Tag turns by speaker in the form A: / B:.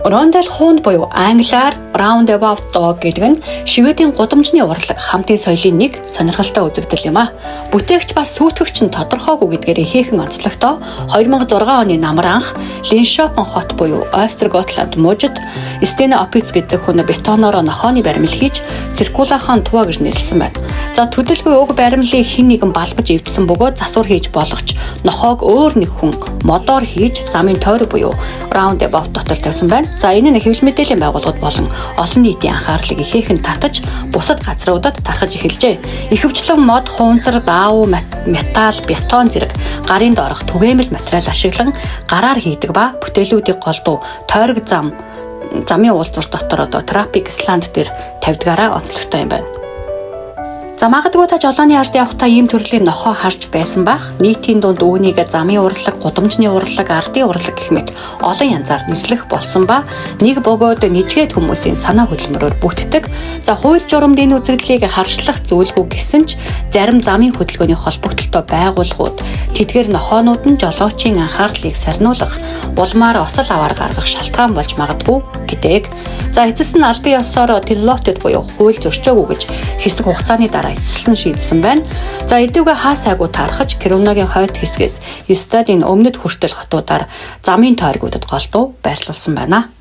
A: Rondell Hund буюу англиар Roundabout Dog гэдэг нь Шведийн гудамжны урлаг, хамтын соёлын нэг сонирхолтой үзэгдэл юм а. Бүтээгч бас сүйтгэгч нь тодорхойгүй гэдгээр ихээхэн онцлогтой. 2006 оны намар анх Линшопен хот буюу Остроготланд мужид Стена Опиц гэдэг хүн бетоноор нохооны баримл хийж Циркулахан Туа гэж нэрлэсэн байна. За, төдөлгүй уг баримлыг хэн нэгэн балбаж эвдсэн бөгөөд засвар хийж болгоч нохоог өөр нэг хүн модоор хийж замын тойрог буюу roundabout дотор тавьсан байна. За, энэ нь хэвлэл мэдээллийн байгууллагууд болон олон нийтийн анхаарлыг ихээхэн татаж, бусад газруудад тархаж эхэлжээ. Ихэвчлэн мод, хуунцар, даавуу, металл, бетон зэрэг гарын доорх түгээмэл материал ашиглан гараар хийдэг ба бүтээлүүдийг голдуу тойрог зам, замын уулзвар дотор, одоо traffic island дээр тавьдгаараа онцлогтой юм байна. За, магадгүй та жолооны ард явахдаа ийм төрлийн нохой харж байсан байх. Нийтийн дунд үүнийг замын урлаг, гудамжны урлаг, ардын урлаг гэх мэт олон янзаар нэрлэх болсон ба нэг бөгөөд нэжгээд хүмүүсийн санаа хөдөлмөрөөр бүтдэг. За, хууль журамд энэ үзэгдлийг харшлах зүйлгүй гэсэн ч зарим замын хөдөлгөөний холбогдлолтой байгууллагууд тэдгээр нохоонууд нь жолоочийн анхаарлыг сарниулах, улмаар осол аваар гаргах шалтгаан болж магадгүй гэдэг. За, эцэст нь албан ёсоор tillåtet буюу хууль зөрчөөгүй гэж хэсэг хугацааны дараа эцэслэн шийдсэн байна. За, эдүүгээ хаа сайгүй таархаж Кирунагийн хойд хэсгээс Стадийн өмнөд хүртэл хотуудаар замын тойргуудад голдуу байрлуулсан байна.